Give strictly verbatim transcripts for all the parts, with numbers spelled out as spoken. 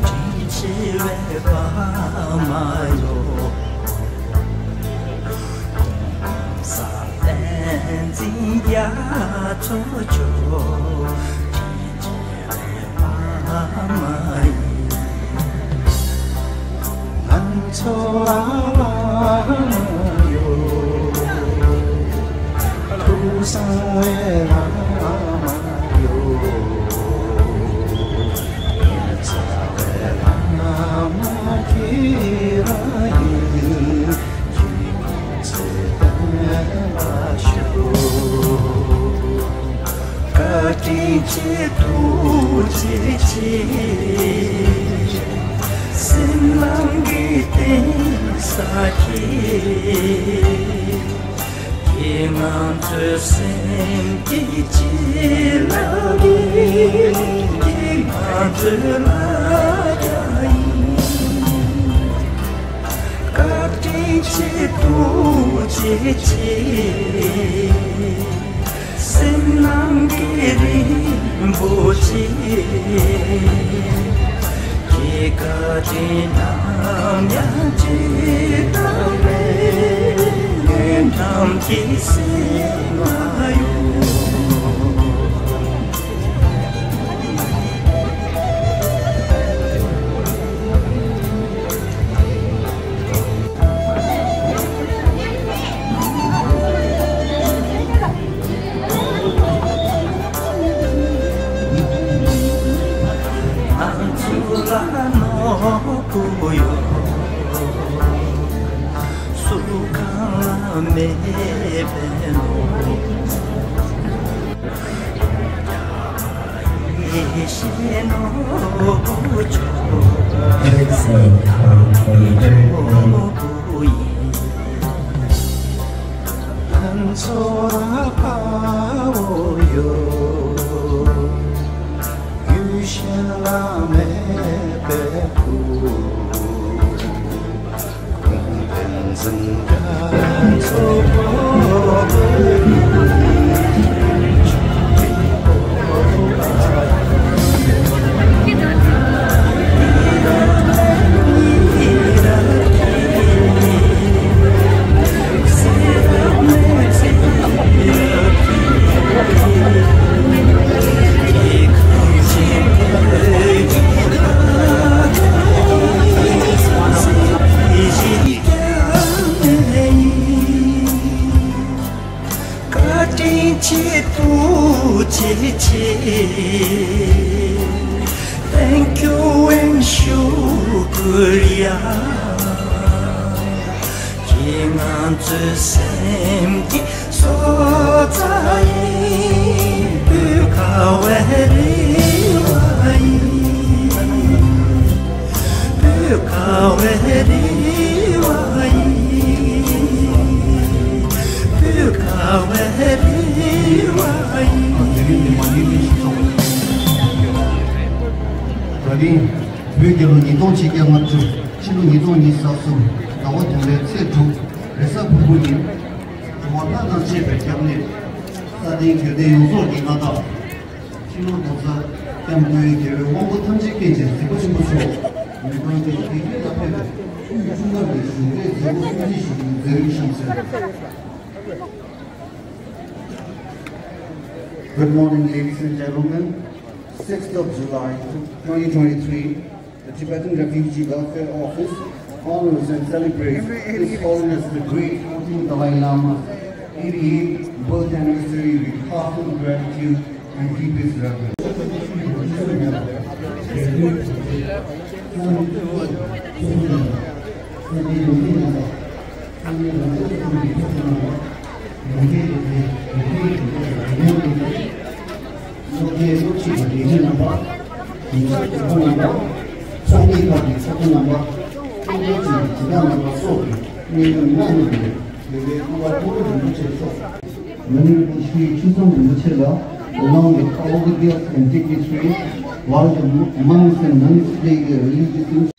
དྲིན་ཆེ་བའི་པདྨ་ཡོད། ས་བསྟན་འཛིན་རྒྱ་མཚོ་མཆོག་དྲིན་ཆེ་བའི་པདྨ་ཡིན། ང་ཚོ་ལ་བླ་མ་ཡོད། ཐུགས་གསང་བའི་བླ་མ་ཡོད། ཉེ་ཚ་བའི་བླ་མ་ཁྱེད་རང་ཡིན། ཁྱེད་ཀྱི་ཚེ་བརྟན་པར་ཤོག་བཀའ་དྲིན་ཆེ་ཐུགས་རྗེ་ཆེ། སེམས་ནང་གི་གདན་ས་ཁྱེད། ཁྱེད་ང་ཚོའི་སེམས་ཀྱི་གཅེས་ལགས་ཡིན། ཁྱེད་ང་ཚོའི་ལ་རྒྱ་ཡིན། བཀའ་དྲིན་ཆེ་ཐུགས་རྗེ་ཆེ། སེམས་ནང་གི་རིན་པོ་ཆེ། ཁྱེད་བཀའ་དྲིན་ནམ་ཡང་བརྗེད་ཐབས་མེད། ངའི་འགྲམ་གྱི་སེམས་ལ་ཡོད། ང་ཚོ་ལ་ནོར་བུ་ཡོད། སུ་གང་ལ་མེད་པའི་ནོར་བུ། ཡེ་ཤེས་ནོར་བུ་མཆོག་ཡེ་ཤེས་ནོར་བུ་ཡིན། ང་ཚོ་ལ་དཔའ་བོ་ཡོད། ཡུལ་གཞན་ལ་མེད་པའི་སྐུ། བཀའ་དྲིན་ཆེ་ཐུགས་རྗེ་ཆེ། Thank you and shukriya. ཁྱེད་ང་ཚོའི་སེམས་ཀྱི་སྲོག་རྩ་ཡིན། བོད་ཁ་བའི་རེ་བ་ཡིན། བོད་ཁ་བའི་རེ་བ་ཡིན། བོད་ཁ་བའི་རེ་བ་ཡིན། ད་རིང་བོད་རྒྱལ་ལོ་ཉིས་སྟོང་ཆིག་བརྒྱ་ལྔ་བཅུ། ཕྱི་ལོ་ཉིས་སྟོང་ཉི་ཤུ་རྩ་གསུམ། ཟླ་བ་བདུན་པའི་ཚེས་དྲུག་རེས་གཟའ་ཕུར་བུ་ཉིན། འགྲོ་བ་ལྷ་དང་བཅས་པའི་སྐྱབས་གནས། ས་སྟེང་དགེ་ལྡན་ཡོངས་རྫོགས་ཀྱི་མངའ་བདག་ཕྱི་ནང་གང་ཟག་སྐྱབས་མགོན་རྒྱལ་བའི་དབང་པོ་ཐམས་ཅད་མཁྱེན་ཅིང་གཟིགས་པ་ཆེན་པོ་མཆོག་ཉིན་གང་གི་དགེ་རྒན་ལ་ཕེབས་པའི་དབུས་གཙུག་ལག་གི་གཞུང་འབྲེལ་མཛད་སྒོ་སྲུང་བརྩི་ཞུ་རྒྱུའི་མཛད་རིམ་བཞིན་གསན། Good morning, ladies and gentlemen. Sixth of July, twenty twenty-three, the Tibetan Refugee Welfare Office honors and celebrates His Holiness the Great fourteenth Dalai Lama's eighty-eighth birth anniversary with heartfelt gratitude and deepest reverence. སློབ་གྲྭའི་སློབ་ཁྲིད་པ་ལས་བྱེད་རྣམ་པ། ཡིག་ཚགས་སྒྲུབ་པ་རྣམ་པ། ཚོགས་མི་ཁག་གི་ཚོགས་གཙོ་རྣམ་པ། སློབ་གྲྭའི་སྤྱི་བདག་རྣམ་པ་སོགས་ཀྱིས་གནད་ཡོད་སྣ་མིན་པའི་འབད་པའི་སྐུ་པར་མཐོ་རིན་པོ་ཆེ་མཆོག Many of the Sri Chutsang Rinpoche la, along with all the guests and dignitaries, while the monks and nuns play their religious instruments,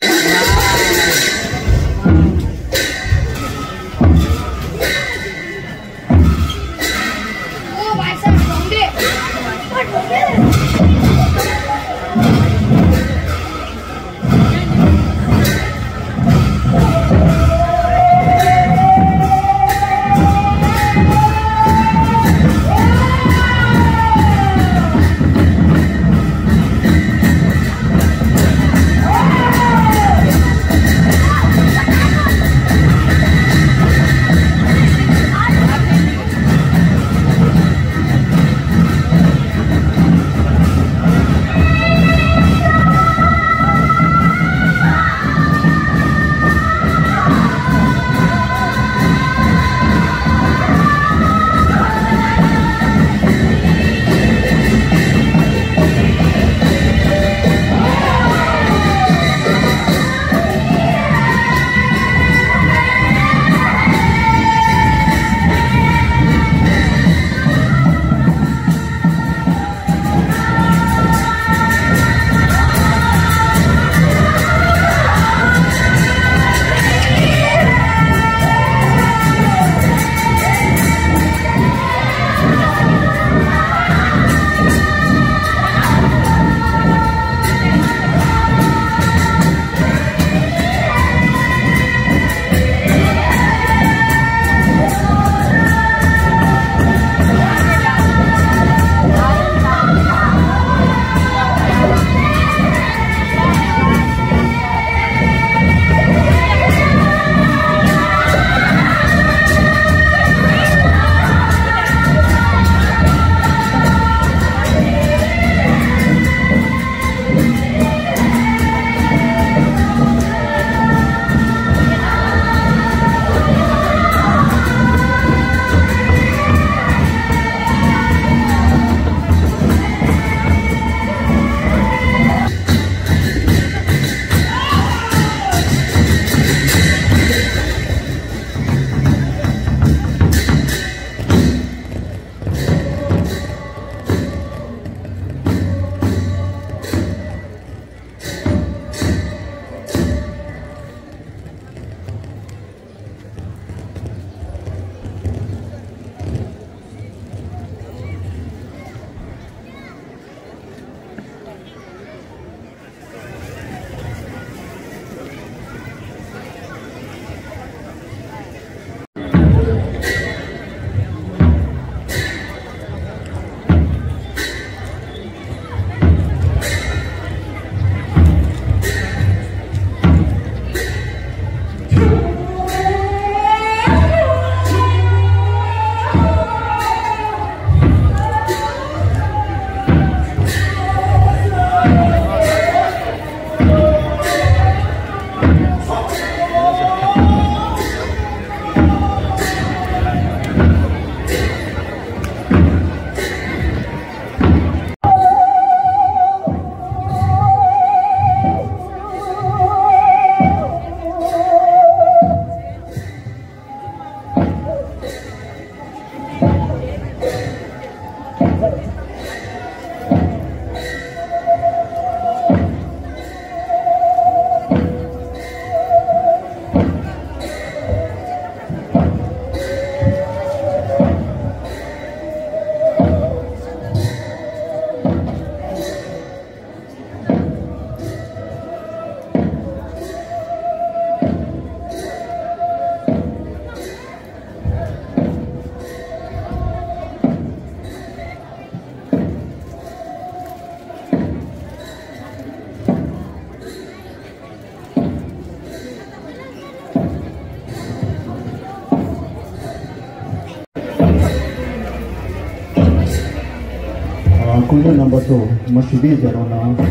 ཀུན་སློང་རྣམ་པ་ཚོ་མ་ཞུ་བདེ་བྱ་རོགས་གནང་།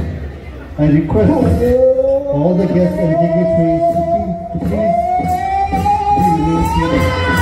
I request all the guests and dignitaries to please, to please be remain seated.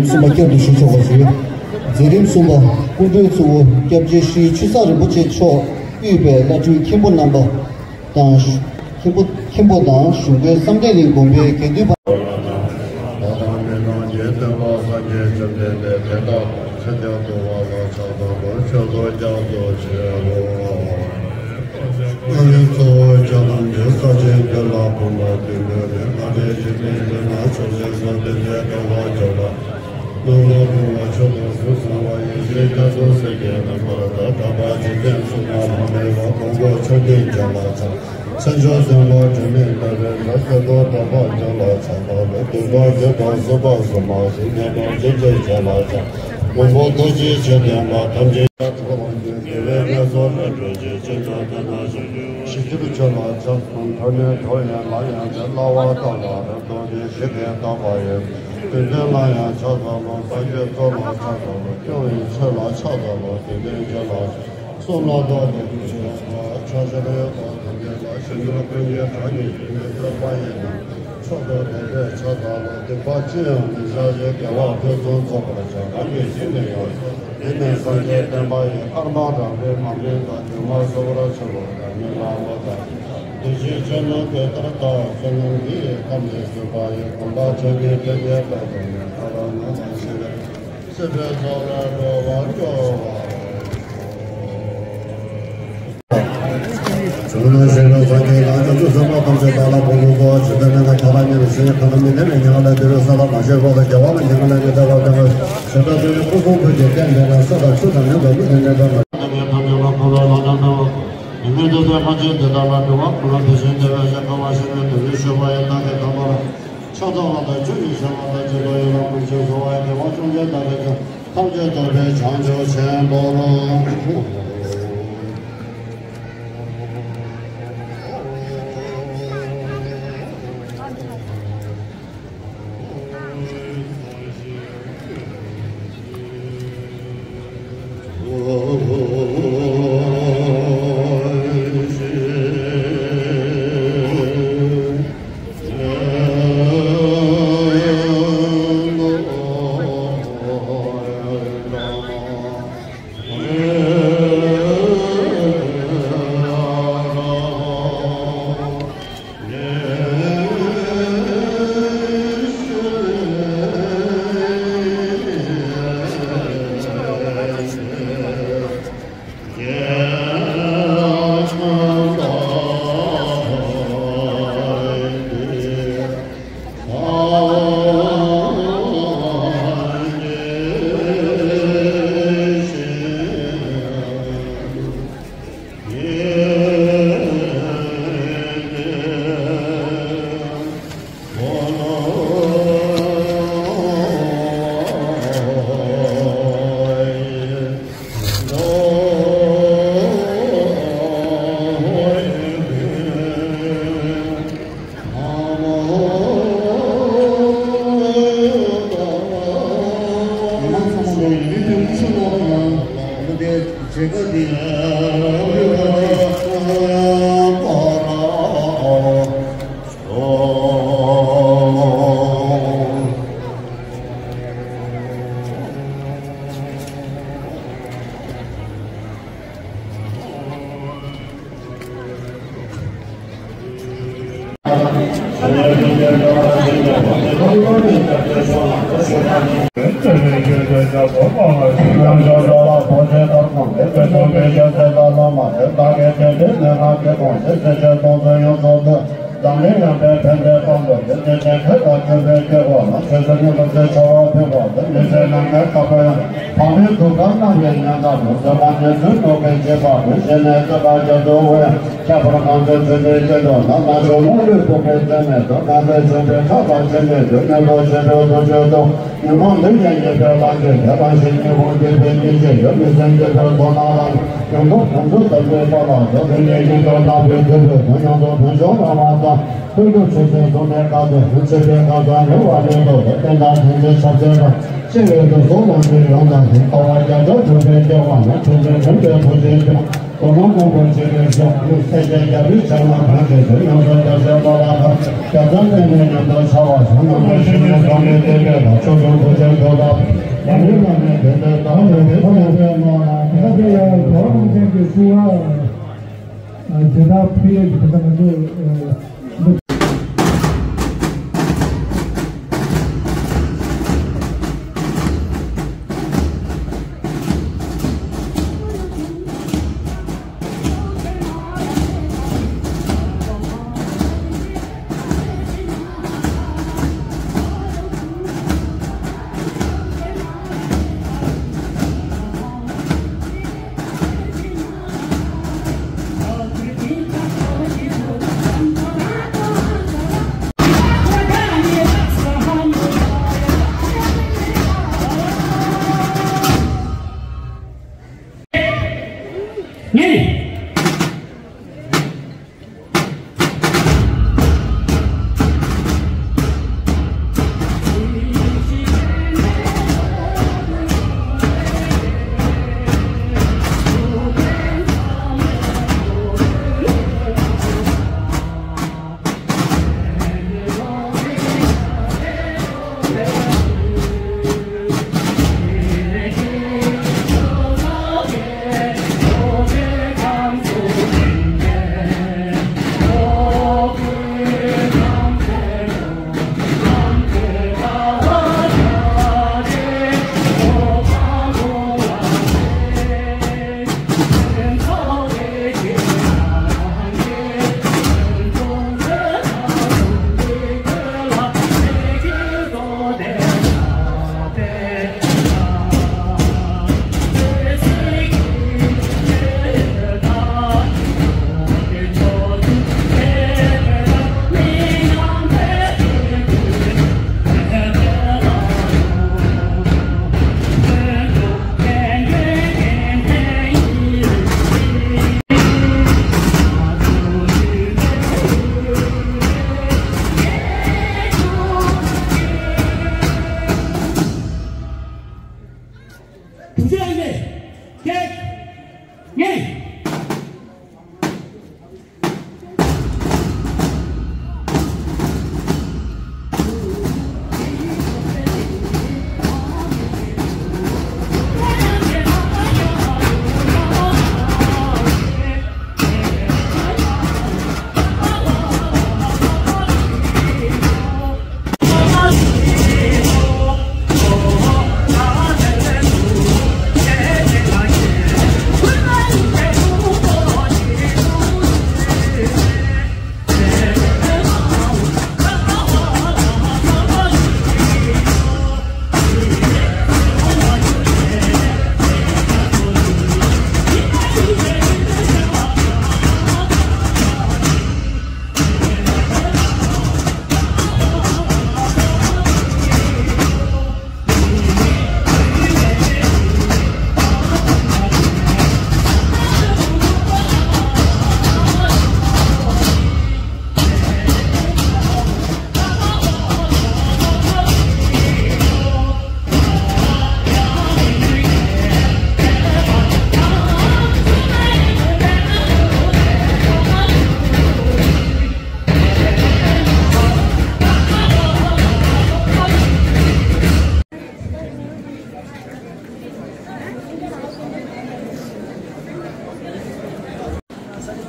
གསུམ་པ་བསྐྱར་དུ་ཞུ་ཆོག་པ་ཞུ། མཛད་རིམ་གསུམ་པ་སྐུ་མགྲོན་གཙོ་བོ་སྐྱབས་རྗེ་ཤྲི་ཆོས་བཟང་རིན་པོ་ཆེ་མཆོག་དབུས་པའི་བླ་སྤྲུལ་མཁན་པོ་རྣམ་པ་དང་། མཁན་པོ་མཁན་པོ་དང་གཞུང་དཔོན་བསམ་གཏན་གླིང་དགོན་པའི་དགེ་འདུན་པ། ཞི་ཁྱིར་ཆོས་ལ་ཕྱག་འཚལ་ལོ། མཐར་གནས་གྲོགས་ཡན་ལག་ཡན་ཆད་སླ་བ་ལྟ་ལ་རབ་ཏུ་བདེ་ཞི་བདེ་ལྟ་བ་ཡི། ཏིང་འཛིན་ལ་ཡང་ཕྱག་འཚལ་ལོ། སངས་རྒྱས་གཙོ་ལ་ཕྱག་འཚལ་ལོ། སྐྱོང་བའི་ཆོས་ལ་ཕྱག་འཚལ་ལོ། དེ་ལྟའི་རྒྱུ་ལ་གསུམ་ལ་བདག་བདེ་དྲུག་ཅུ་ལ་ཕྱག་འཚལ་ལོ། ཐམས་ཅད་ལ་ཞི་འགྲོ་ཀུན་གྱི་བདག་ཉིད་ཀྱི་ནི་སྟོན་པ་ཡིན་ན། མཆོག་ཏུ་དད་པས་ཕྱག་འཚལ་ལོ། སྡིག་པ་ཅི་ཡང་མི་བྱ་ཞིང་། དགེ་བ་ཕུན་སུམ་ཚོགས་པར་བྱ། རང་གི་ཞིང་ནི་ཡོངས་སུ། འདི་ནི་སངས་རྒྱས་བསྟན་པ་ཡི། ཀརྨ་རང་གི་མ་འོངས་པ། སྒྱུ་མ་ཟོ་བར་འཆི་བ་དང་། མི་ལ་མ་དག་འདི་ཞེས་བྱ་ནི་དེ་ལྟར་བལྟ། བསོད་ནམས་འདི་ཡིས་ཐམས་ཅད་གཟིགས་པ་ཡི། གོམ་པ་བྱས་ནས་ཕྱག་འཚལ་ལོ། ཐ་ར་ན་མ་ཤི་བའི། སྲིད་པའི་མཚོ་ལས་སྒྲོལ་བར་འགྱུར་བ། བྱུང་ན་ཞེས་པའི་སངས་རྒྱས་ལ་སྤྱོད་ཚུལ་སེམས་དཔའ་ཐམས་ཅད་བདག་ལ་ཕོག་པའི་གསོལ་བ་བྱེད་པའི་མན་ངག་བྱ་བ་ཉིད་ལ་ཞེན་ཡང་ཁ་ན་མི་ལྡན་པའི་ཉེ་བ་ལ་འདི་རུ་ས་ལ་མ་ཞེན་པ་དང་། རྒྱལ་བ་ལ་ཉེ་བ་ལ་མི་ལྡན་པ་སྟོན་པའི་ཞེན་པ་ཀུན་སོང་ཁུར་གྱིས་བསྟན་པས་ན། ས་དང་ཆུ་དང་ནི་འབབ་ཏུ་ནི་གནས་པ་མ། ཐམས་ཅད་ལ་ཕོག་པའི་ལམ་སྣ་སྟོན་པ། ཡིད་མི་བདེ་བའི་ལྷ་ཆེན་དེ་དག་ལ་འགྲོ་བ་ཀུན་ལ་དེ་བཞིན་དེ་བས་ཀྱང་དཀའ་བ་ཞིག་མེད་དུ་ཡིད་ཆེས་པ་ཡི་བདག་གིས་དང་པོར། ཕྱག་འཚལ་བ་དང་ཆོས་ཀྱི་ཞིང་ཁམས་དང་བཅས་པ་ཡི་ལམ་ཀུན་ཤེས་སོ་བ་ཡི་བདེ་བ་ཅུང་ཟད་བདག་གིས་ཀྱང་ཐམས་ཅད་ཐོབ་པའི་བྱང་ཆུབ་ཆེན་པོར། འཛམ་གླིང་ཡངས་པའི་ཕན་བདེའི་དཔལ་དུ་འདིར་བདེ་ཆེན་ཁྱད་དང་ཁྱད་པའི་སྐྱེ་བོ་ལ། ཆོས་སྲིད་གཉིས་ལ་བརྩེ་བྱ་བ་ཕུལ་བ་དང་། མི་ཚེ་ནམ་མཁའི་ཁ་དོག་ཡང་། འཕགས་པའི་གཟུགས་དང་རྣམ་པའི་ཉམས་དང་ནི། བསོད་ནམས་རྗེ་བཙུན་ཐུགས་ཀྱི་བཞེད་པ་ནི། བཞེས་ནས་བསྟོད་པ་རྒྱ་མཚོའི་དབུས། ཁྱད་པར་གང་ཚེ་ཚུལ་ཁྲིམས་ཀྱི་དོན་དུ། རྣལ་འབྱོར་མ་ལུས་བཀུག་པའི་ཚད་མེད་དུ། མཁས་པས་བྱས་པའི་ཕྲག་དོག་ཆེ་མེད་དུ། ཉན་ཐོས་ཆེ་ཕྲ་ཐུགས་རྗེ་ཐོབ། ཉོན་མོངས་ལུས་ཅན་ཉེས་པའི་ལམ་གྱི་ནད། རང་བཞིན་ཉོན་མོངས་སྐྱེས་པའི་སྙིང་རྗེ་ཡོད། མི་སེམས་སྐྱེས་པའི་བསོད་ནམས་རང་། ཡོངས་རྫོགས་ཡོངས་སུ་དག་པའི་དཔལ་ལ་འགྲོ། དེ་ནས་ཡིད་དུ་བླངས་པའི་ཐུབ་པའི་དོན། ཡོངས་སུ་ཐུན་འཇོག་གནང་བ་དང་། ལྷུན་གྲུབ་ཆོས་ཅན་གཟུགས་ནས་དགའ་སྟེ། ལྷུན་ཆད་པའི་ཁ་སང་མྱུར་བ་ནི་ཐོབ་པའི། རྟེན་དང་དོན་ཆེན་ཞབས་བརྟན་དང་། སྤྱི་བོའི་གཟུགས་སུ་ལོངས་སྤྱོད་ཡོངས་དག་ཅིང་། དཔའ་བ་རྒྱ་མཚོ་འཇུག་པའི་སྐྱེ་བ་ནི། ཐུགས་རྗེ་ཆེན་པོའི་ཐུགས་རྗེ་ཆེན། གོ་ལོང་མང་པོ་བྱེད་པའི་ཤོག་བུ་སེ་གེ་རྒྱ་བུའི་ཆ་ལ་ཕན་ཆད་དུ་ཡང་སོ་རྒྱ་སེ་པ་ལ་ཁ་རྒྱ་ཚང་ནས་ནས་ཉམས་དང་ཆ་བ་བཟང་ན་མ་ཤི་ནས་བཟང་ནས་བསྟན་པའི་ལ་ཆོ་ཆུང་བུ་ཆེན་དོ་ལ་ཡང་མི་ལ་ནས་བསྟན་པའི་ལ་ཆོ་ཆུང་བུ་ཆེན་དོ་ལ། ད་དེ་ཡང་གོ་ལོང་ཅན་གྱི་སུ་བ། དེ་དག་ཕུལ་ཡས་ཀྱི་དེ་དག་ང་ཚོ།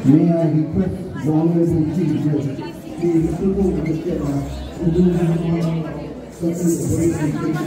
May I request the Honorable Chief Guest, please, to go to the chair, to do the certain decoration,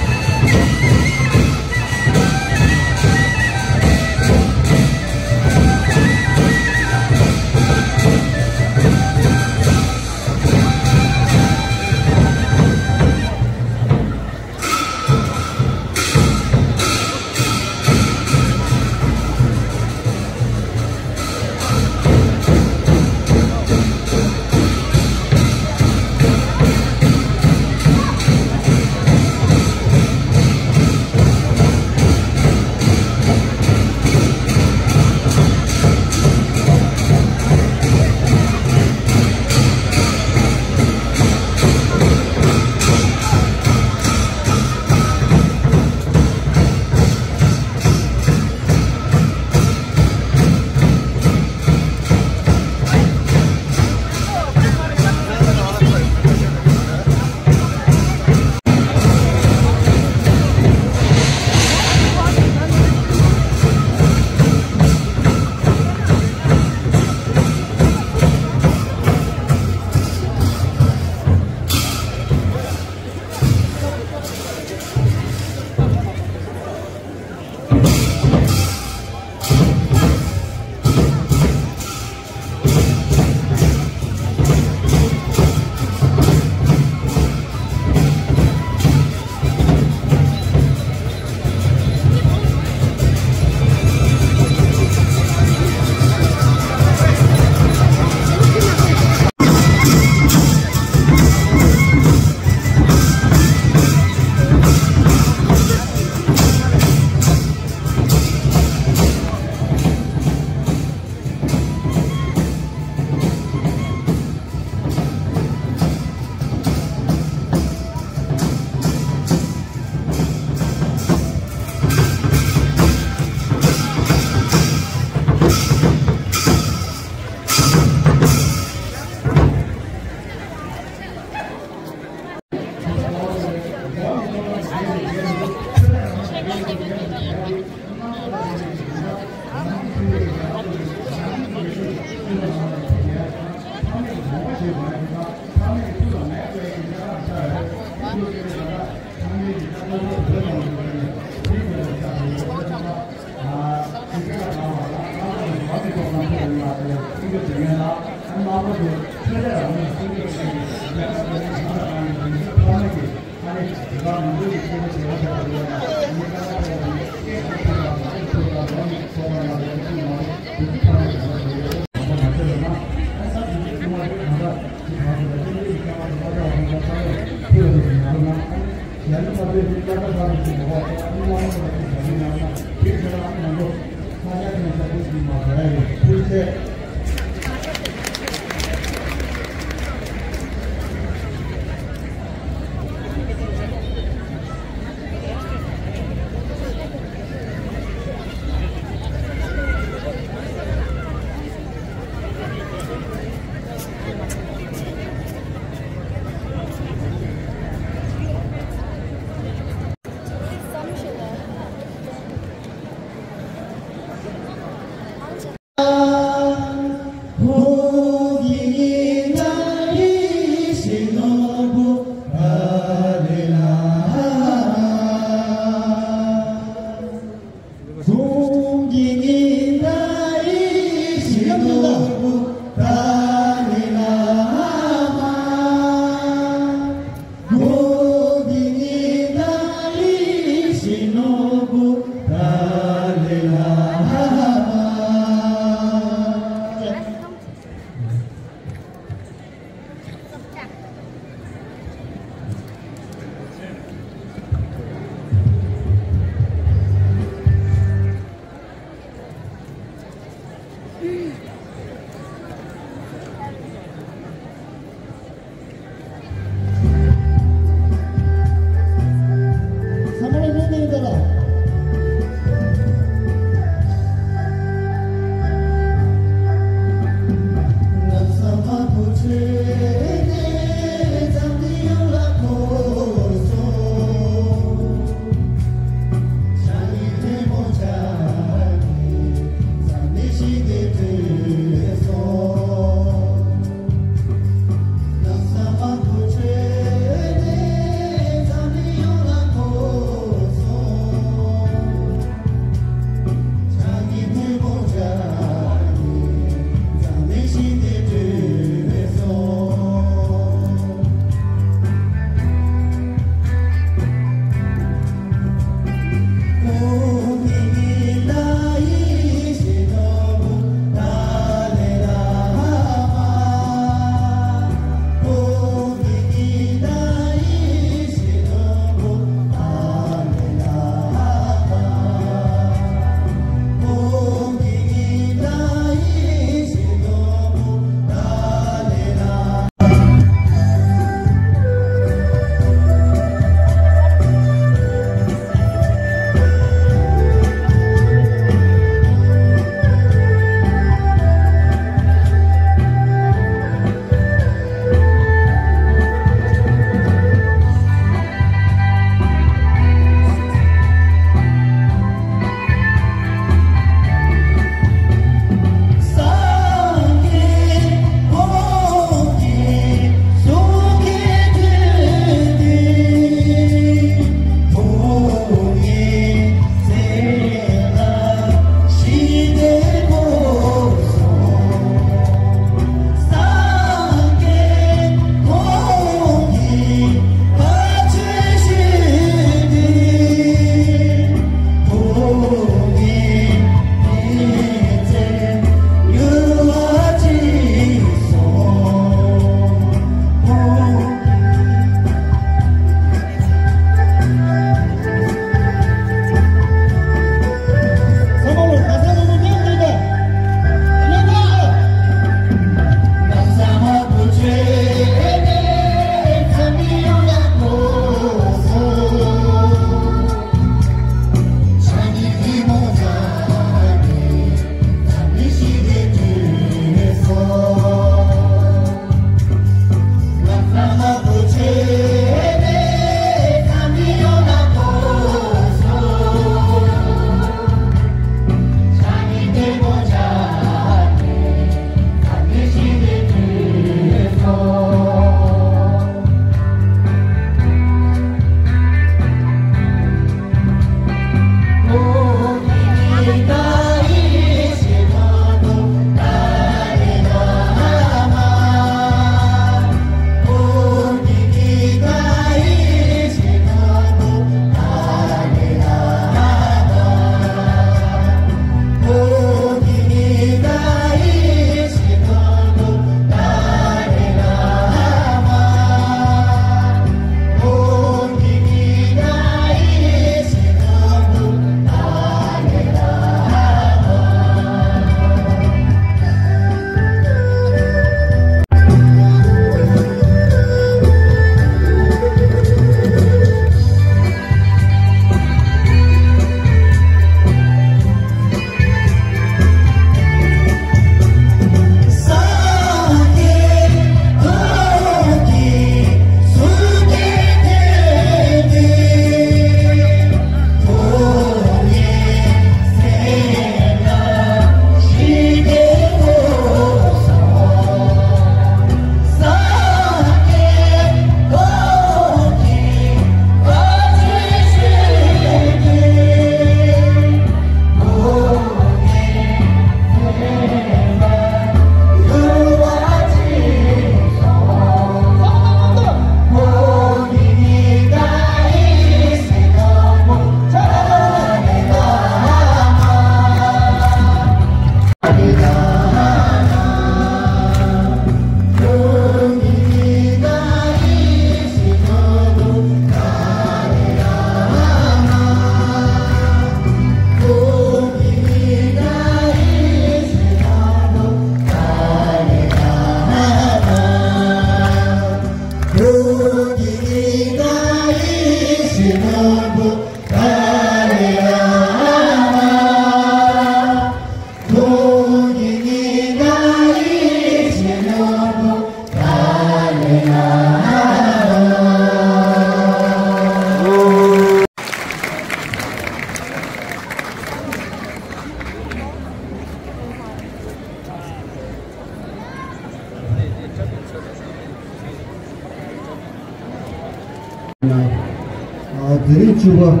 དེ་རིང་ཆུ་བ།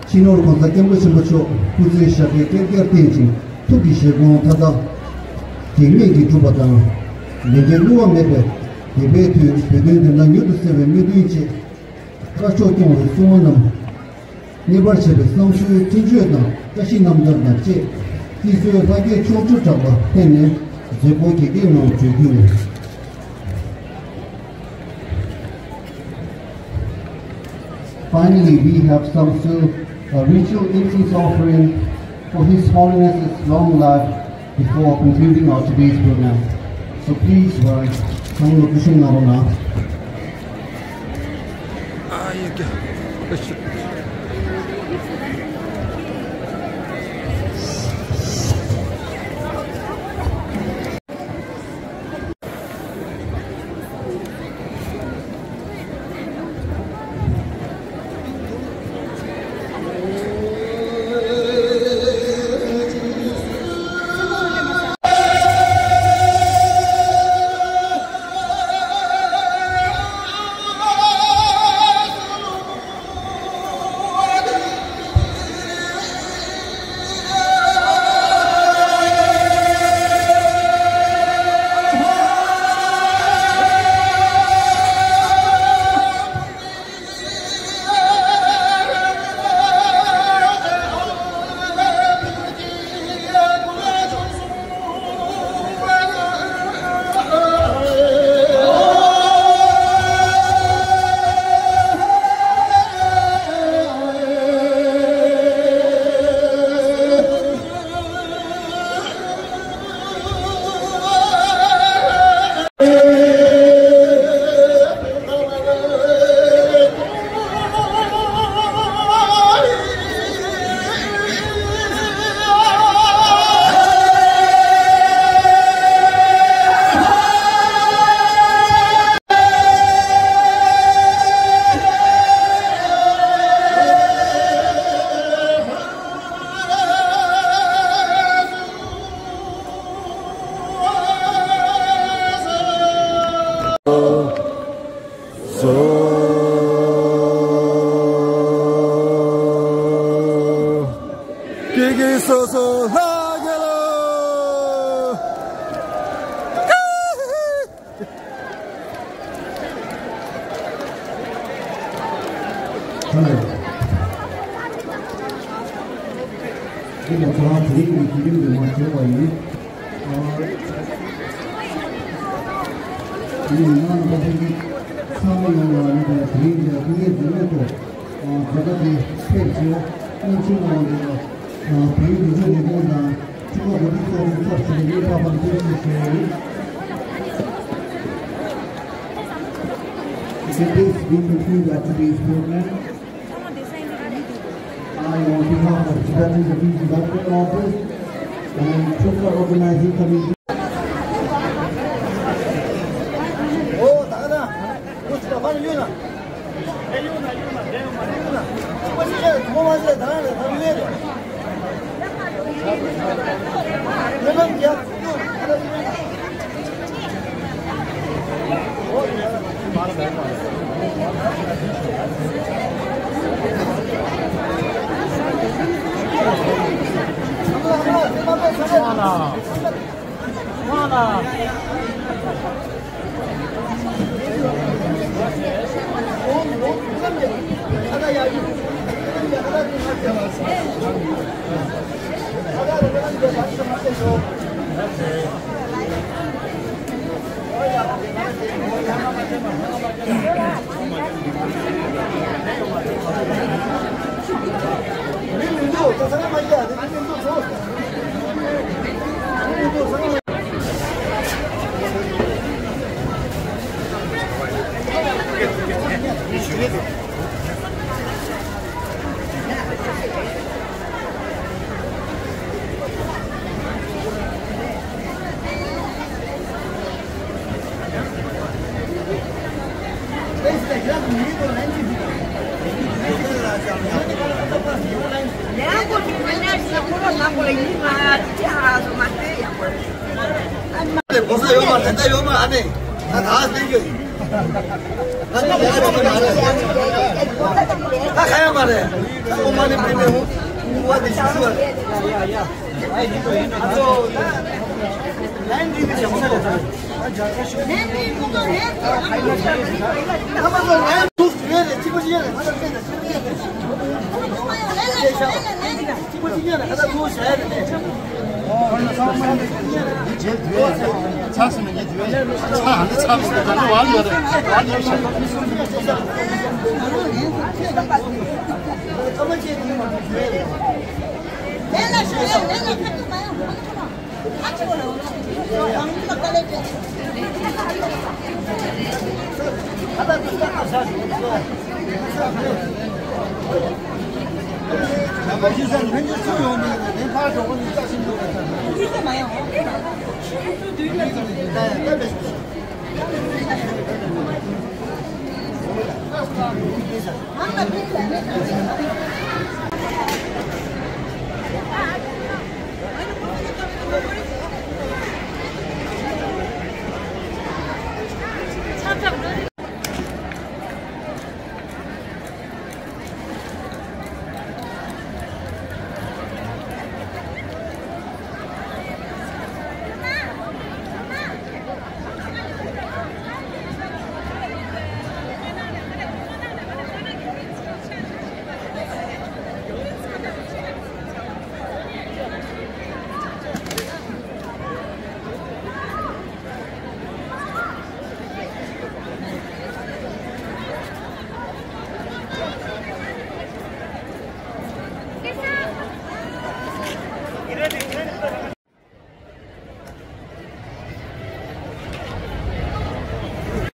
སྤྱི་ནོར་༸གོང་ས་༸སྐྱབས་མགོན་ཆེན་པོ་མཆོག་སྐུ་ཚེ་ཞབས་པད་བསྐལ་བརྒྱར་བརྟན་ཅིང་ཐུགས་ཀྱི་བཞེད་དགོངས་མཐའ་དག་གེགས་མེད་ཀྱིས་འགྲུབ་པ་དང་། ལས་འབྲས་བསླུ་བ་མེད་པའི་དད་པའི་མཐུས་བོད་དོན་བདེན་མཐའ་མྱུར་དུ་གསལ་བའི་སྨོན་འདུན་བཅས། དཀར་ཕྱོགས་སྐྱོང་བའི་སྲུང་མ་རྣམས་མཉེས་པར་བྱེད་པའི་བསང་གསོལ་སྤྲིན་མཆོད་དང་བཀྲ་ཤིས་རྣམ་ཐར་དང་བཅས་སྲིད་མཚོའི་ལྷ་བརྒྱའི་ཆོ་འཕྲུལ་དྲག་པ་འཕེལ་ནས་མཛོད་སྒོ་གེགས་མེད་ངང་གྲོལ་རྒྱུ། Finally, we have Samsul, a ritual incense offering for His Holiness's long life before concluding our today's program. So please rise. ཚང་མ་སྐུ་གཤེགས་གནང་རོགས་གནང་། ཀྱེ་ཀྱེ་སོ་སོ་ལྷ་རྒྱལ་ལོ། ཁོང་ཚོ་ལ་དེ་རིང་གི་དུས་རིམ་དུ་མ་བྱས་པ་ཡིན། ཨ། དེ་ནས་ང་རང་ཚོ་ཚང་མ་ཡོང་བ་ནི་དེ་རིང་གི་སྐུ་ངལ་འཛེམས་མེད་དུ་མཛད་སྒོ་དེ་ཕེབས་བྱས་སྙན་ཞུ་གནང་བ་དེ་ལ་བོད་ཡིག་སྒྱུར་བཅོས་ལས་ཁུངས་དང་ཁྲིམས་ཁང་གོ་སྒྲིག་ཚོགས་ཆུང་ཚོགས་ཞུགས་ལས་ཁག་པར་བཀྲ་ཤིས་ཞུ་ཡི། With this, we conclude our today's program. I, on behalf of Tibetan Refugee Welfare Office and Chokha Organizing Committee. གོ་ས་ཡོད་མ་རེད། ད་ཡོད་མ་ཨ་ནེ། ད་ད་ཟེར་གྱི་ཡིན། ད་ད་ཡོད་མ་ཨ་ནེ། ད་ཁ་ཡ་མ་རེད། ད་ཨོ་མ་ནི་པི་ནི་ཧུ་ཧུ་བ་དེ་ཤི་ཤི་བ་རེད། ཨ་ཚོ། ལན་འདི་ནི་ཞང་ས་རེད། ཨ་ཇ་ཁ་ཤུ། ཨ་མ་ཚོ་ལན་འདུག་ཟེར་རེད། གཅིག་པ་ཤི་ཡ་རེད། ང་ལ་ཕན་ད་ཤི་ཡ་རེད།